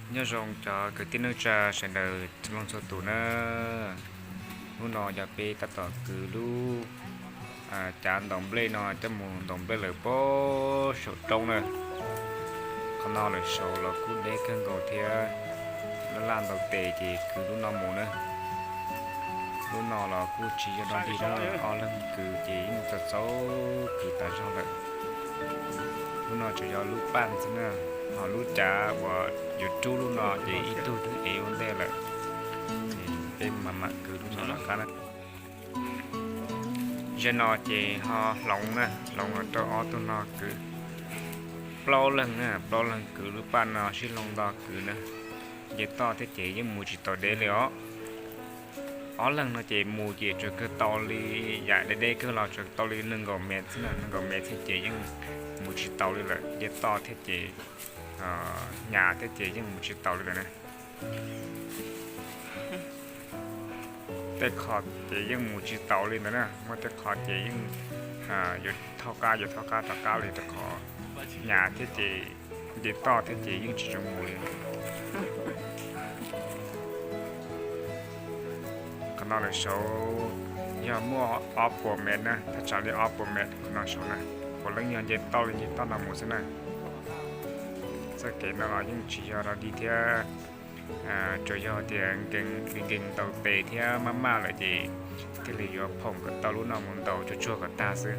Nyob zoo cov kwv tij neej tsa sawv daws txhua leej txhua tus na. Hnub no yog peb tab tom kwv lub cav ntaus nplej no coj mus ntaus nplej lawm pem saum roob na. Qhov no lawm saud los kuj deb kawg nkaus thiab, laj laj ntaus tes ces kwv lub no mus na. Lub no los kuj tsis yog dog dig na, ob leeg kwv ces yeej txaus txaus kwv tas zog lawm. Lub no tsuas yog lub paj xwb na, ho lub cav uas yuav rub lub no ces ib tug twb ev ua ntej lawm. Peb mam mam kwv lub no rov qab na. Zaum no ces ho hloov na, hloov los rau ob tug no kwv. Plaub leeg na, plaub leeg kwv lub paj no sib hloov nto kwv na. Nce toj thiab ces yeej mus tsis tau deb li os. Ob leeg no ces mus ces tsuas kawg tau li, yam deb deb kawg los tsuas tau li nees nkaum mev xwb na, nees nkaum mev xwb ces yeej mus tsis tau li lawm. Nce toj thiab ces, nyas thiab ces yeej mus tsis tau li lawm na. Tej qho ces yeej mus tsis taus li ntawd na, muaj tej qho ces yeej yuav thaub qab yuav thaub qab rov qab li rau qhov nyas thiab ces nce toj thiab ces yeej tsis tshua mus li. Qhov no lawm saud yog muaj ob puas mev na, thaj tsam li ob puas mev qhov no saud na, puav leej yog nce toj li nce toj no mus xwb na. Txoj kev no los yeej tsis yog dog dig thiab, tsuas yog tias nkees nkees ntaus tes thiab maj maj lawm ces thiaj li yuav phoom kom tau lub no mus ntaus tsuag tsuag kom tag xwb.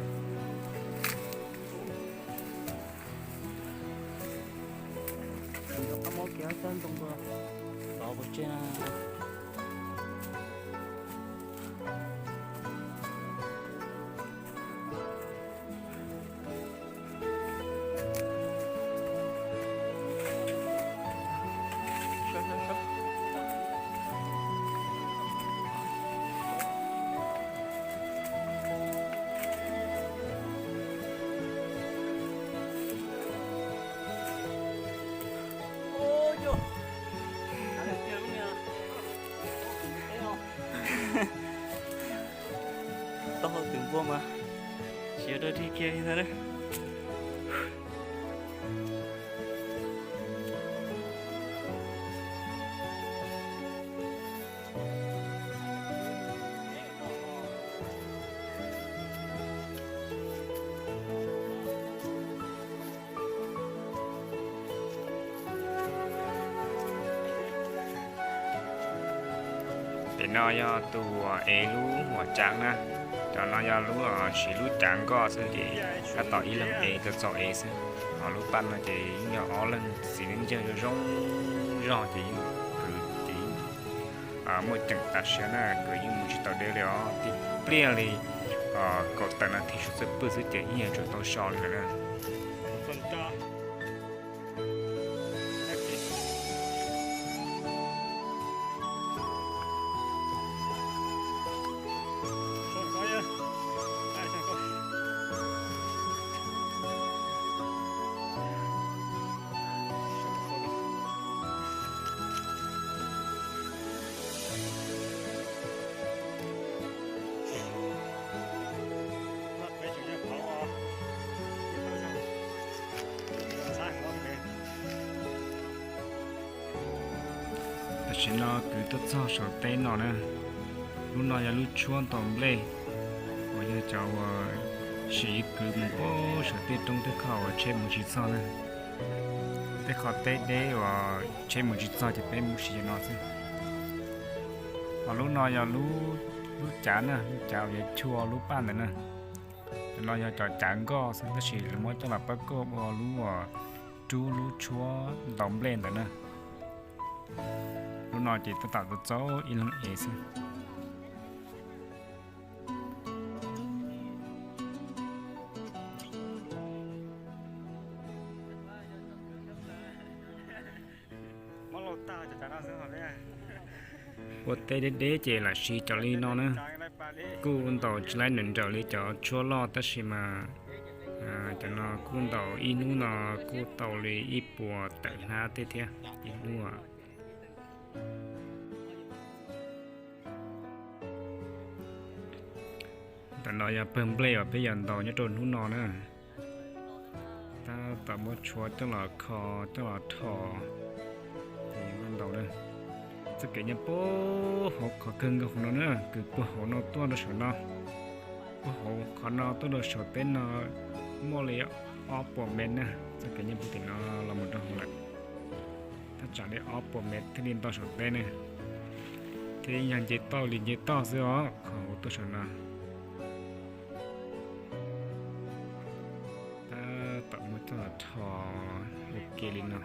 Taub hau twm npua mas tsis yog dog dig kiag li ntag na. Pem no yog tus ev lub huam cav na, cov no yog lub siv lub cav nkoj xwb ces tab tom ib leeg ev txaus txaus ev xwb. Ho lub paj no ces yeej yog ob leeg txiv neej ntseeg zoo zoo zog ces yeej kwv ces yeej muaj ceem tas siab na, kwv yeej mus tsis tau deb li os, tib pliag li kaum tawm nas this suav txawj pwj xwb ces yeej yuav tsum tau so li lawm na. Tam sim no kwv tuaj txog saum teb no na. Lub no yog lub tshuab ntaus nplej uas yog cov uas siv kwv mus pem saum tej roob tej qhov uas tsheb mus tsis txog na. Tej qhov teb deb uas tsheb mus tsis txog ces peb mus siv cov no xwb. Ho lub no yog lub cav na, lub cav uas yuav chua lub paj ntawd na. Cov no yog cov cav nkoj xwb tab sis lawv muab coj los pab koj ua lub uas rub lub tshuab ntaus nplej ntawd na. Lub no ces tab tom txaus txaus ib leeg ev xwb. Ua teb deb deb ces lam siv cov li no na. Kuj ntaus tsis laib nrawm nrawm li cov tshuab loj tab sis mas cov no kuj ntaus ib hnub no kuj tau li ib puas tawm hnab tej thiab ib hnub. Ntawm no yog pawg nplej uas peb yuav ntaus nyob rau hnub no na. Tab tom muab tshuab coj los kho, coj los rho, ces Txoj kev nyob puag hauv qhov kawg nkaus hauv no na, kws puag hauv no tuaj rau saum no. Puag hauv qhov no tuaj rau saum teb no muaj li ob puas mev na. Txoj kev nyob puag tim no los mus rau hauv lawm, thaj tsam li ob puas mev thiaj li nto saum teb ne. Thiab yog nce toj li nce toj xwb os, qhov hauv tuaj saum no. Tab tom muaj txoj rho ua ke li no.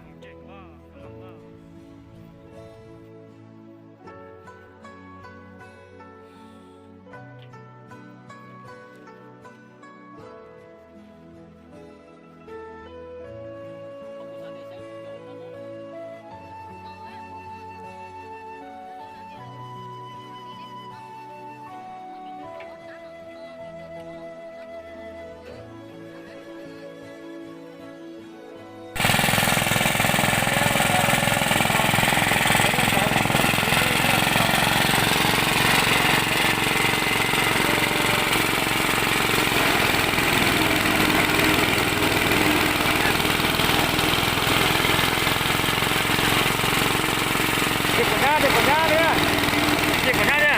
Ces kom nyab, ces kom nyab li, ces kom nyab li.